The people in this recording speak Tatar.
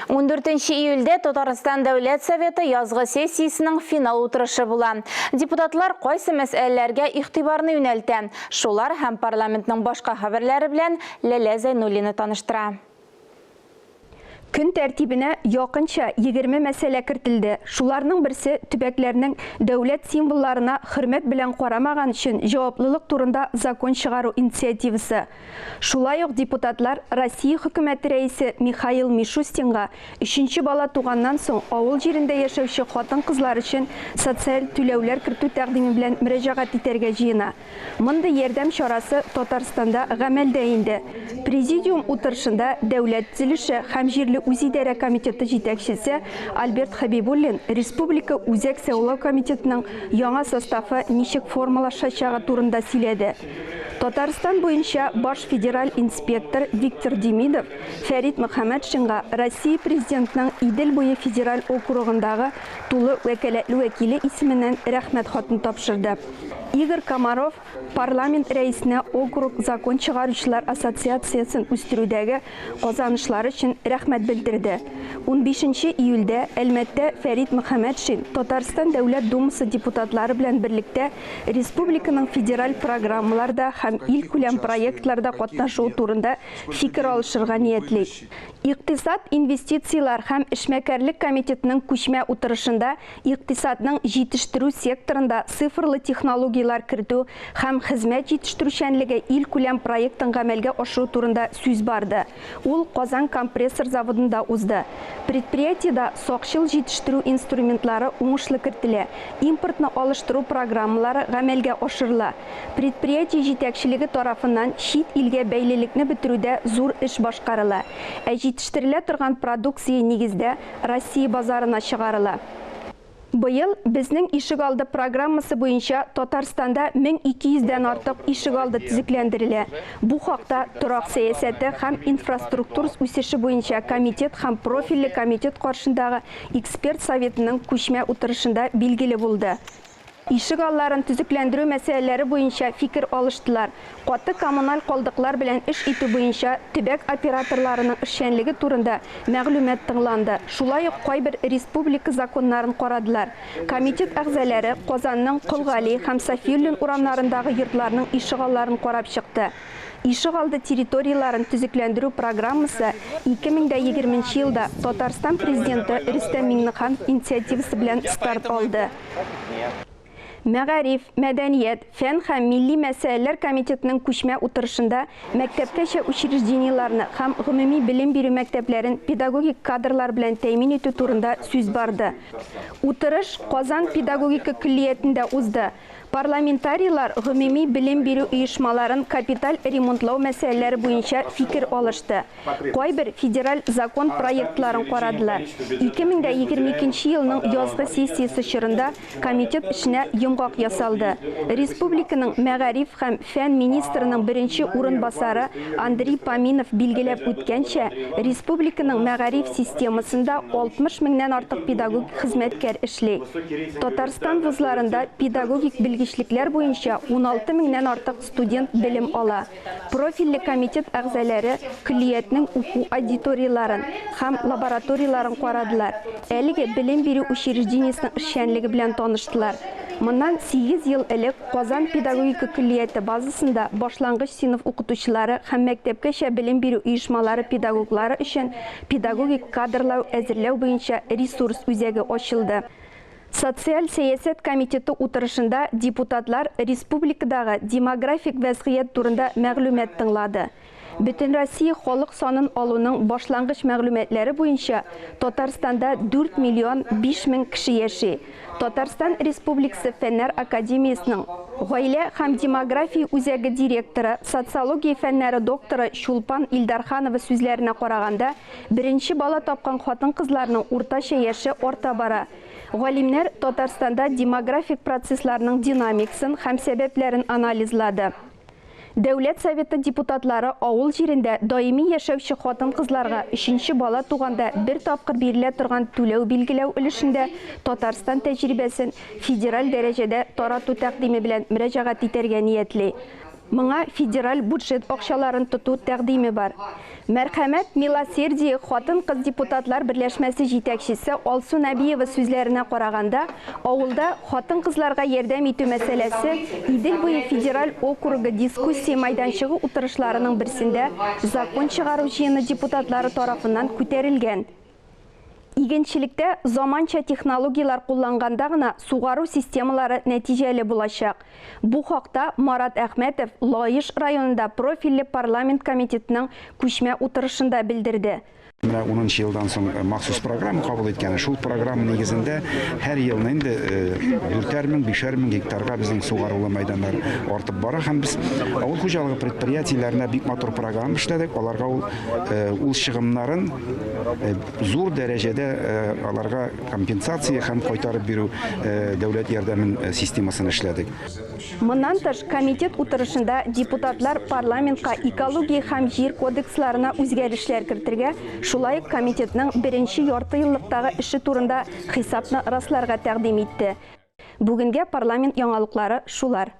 14 июльдә Татарстан Дәүләт Советы язгы сессиясенең финал утырышы була. Депутатлар кайсы мәсьәләләргә игътибарны юнәлтә? Шулар һәм парламентның башка хәбәрләре белән Ләлә Зәйнуллина таныштыра. Көн тәртибенә якынча 20 мәсьәлә кертелде. Шуларның берсе, төбәкләрнең дәүләт символларына хөрмәт белән карамаган өчен җаваплылык турында закон чыгару инициативасы. Шулай ук депутатлар Россия Хөкүмәте Рәисе Михаил Мишустинга өченче бала туганнан соң авыл җирендә яшәүче хатын-кызлар өчен социаль түләүләр кертү тәкъдиме белән мөрәҗәгать итәргә җыена. Мондый ярдәм чарасы Татарстанда гамәлдә инде. Президиум утырышында Дәүләт төзелеше һәм җирле үзидарә комитеты җитәкчесе Альберт Хәбибуллин республика Үзәк сайлау комитетының яңа составы ничек формалашачагы турында сөйләде. Татарстан буенча баш федераль инспектор Виктор Демидов Фәрит Мөхәммәтшинга Россия Президентының Идел буе федераль округындагы тулы вәкаләтле вәкиле исеменнән Рәхмәт хатын тапшырды. Игорь Комаров парламент рәисенә округ закон чыгаручылар ассоциациясен үстерүдәге казанышлары өчен рәхмәт белдерде. Унбишенче июльдә Әлмәттә Фәрит Мөхәммәтшин Татарстан Дәүләт Думасы депутатлары белән берлектә республиканың федераль программаларда һәм илкүләм проектларда катнашуы турында фикер алышырга ниятли. Икътисад, инвестицияләр һәм эшмәкәрлек комитетының күчмә утырышында икътисадның җитештерү секторында цифрлы технологияләр кертү һәм хезмәт җитештерүчәнлеге илкүләм проектын гамәлгә ашыру турында сүз барды. Ул Казан компрессор заводында узды. Предприятиедә сакчыл җитештерү инструментлары уңышлы кертелә, импортны алыштыру программалары гамәлгә ашырыла. Предприятие җитәкчелеге тарафыннан чит илгә бәйлелекне бетерүдә зур эш башкарыла. Ә җитештерелә торган продукция нигездә Россия базарына чыгарыла. Быел Безнең ишегалды программасы буенча Татарстанда 1200 дән артык ишегалды төзекләндерелә. Бу хакта Торак сәясәте һәм инфраструктур үсеше буенча комитет һәм профильле комитет каршындагы эксперт советының күчмә утырышында билгеле булды. Ишегалларын төзекләндерү мәсьәләләре буенча фикер алыштылар, каты коммуналь калдыклар белән эш итү буенча төбәк операторларының эшчәнлеге турында мәгълүмат тыңланды, шулай ук кайбер республика законнарын карадылар. Комитет әгъзалары Казанның Кол Гали һәм Сафиуллин урамнарындагы йортларның ишегалларын карап чыкты. Ишегалды территорияләрен төзекләндерү программасы 2020 нче елда Татарстан Президенты Рөстәм Миңнеханов инициативасы белән старт алды. Мәгариф, мәдәният, фән һәм милли мәсьәләләр комитетының күчмә утырышында мәктәпкәчә учреждениеләрне һәм гомуми белем бирү мәктәпләрен педагогик кадрлар белән тәэмин итү турында сүз барды. Утырыш Казан педагогика көллиятендә узды. Парламентарийлар гомуми белем бирү оешмаларын капиталь ремонтлау мәсьәләләре буенча фикер алышты. Кайбер федераль закон проектларын карадылар. 2022 елның язгы сессиясе чорында комитет эшенә йомгак ясалды. Республиканың мәгариф һәм фән министрының беренче урынбасары Андрей Поминов билгеләп үткәнчә, республиканың мәгариф системасында 60 меңнән артык педагогик хезмәткәр эшли. Татарстан вузларында педагогик белгечлекләр буенча 16 меңнән артык студент белем ала. Профильле комитет әгъзаләре көллиятнең уку аудиторияләрен һәм лабораторияләрен карадылар, әлеге белем бирү учреждениесенең эшчәнлеге белән таныштылар. Моннан сигез ел элек Казан педагогика көллияте базасында башлангыч сыйныф укытучылары һәм мәктәпкәчә белем бирү оешмалары педагоглары өчен педагогик кадрлау әзерләү буенча ресурс үзәге ачылды. Социаль сәясәт комитеты утырышында депутатлар республикадагы демографик вәзгыять турында мәгълүмат тыңлады. Бөтенроссия халык санын алуның башлангыч мәгълүматлары буенча, Татарстанда 4 миллион 5 мең кеше яши. Татарстан Республикасы Фәннәр академиясенең Гаилә һәм демография үзәге директоры, социология фәннәре докторы Чулпан Илдарханова сүзләренә караганда, беренче бала тапкан хатын-кызларның уртача яше арта бара. Галимнәр Татарстанда демографик процессларның динамикасын һәм сәбәпләрен анализлады. Дәүләт Советы депутатлары авыл җирендә даими яшәүче хатын-кызларга өченче бала туганда бер тапкыр бирелә торган түләү билгеләү өлешендә Татарстан тәҗрибәсен федераль дәрәҗәдә тарату тәкъдиме белән мөрәҗәгать итәргә ниятли. Моңа федераль бюджет акчаларын тоту тәкъдиме бар. Мәрхәмәт, Милосердие хатын-кыз депутатлар берләшмәсе җитәкчесе Алсу Нәбиева сүзләренә караганда, авылда хатын-кызларга ярдәм итү мәсьәләсе Идел буе федераль округы дискуссия мәйданчыгы утырышларының берсендә закон чыгару җыены депутатлары тарафыннан күтәрелгән. Игенчелектә заманча технологияләр кулланганда гына сугару системалары нәтиҗәле булачак. Бу хакта Марат Әхмәтов Лаеш районында профильле парламент комитетының күчмә утырышында белдерде. Менә унынчы елдан соң махсус программа кабул иткән. Шул программа нигезендә һәр елны инде дүртәр мең, бишәр мең гектарга безнең сугарулы мәйданнар артып бара һәм без авыл хуҗалыгы предприятиеләренә бик матур программа эшләдек. Аларга ул ул чыгымнарын зур дәрәҗәдә аларга компенсация һәм кайтарып бирү дәүләт ярдәмен системасын эшләдек. Моннан тыш, комитет утырышында депутатлар парламентка экология һәм җир кодексларына үзгәрешләр кертергә, шулай ук комитетның беренче яртыеллыктагы эше турында хисапны расларга тәкъдим итте. Бүгенгә парламент яңалыклары шулар.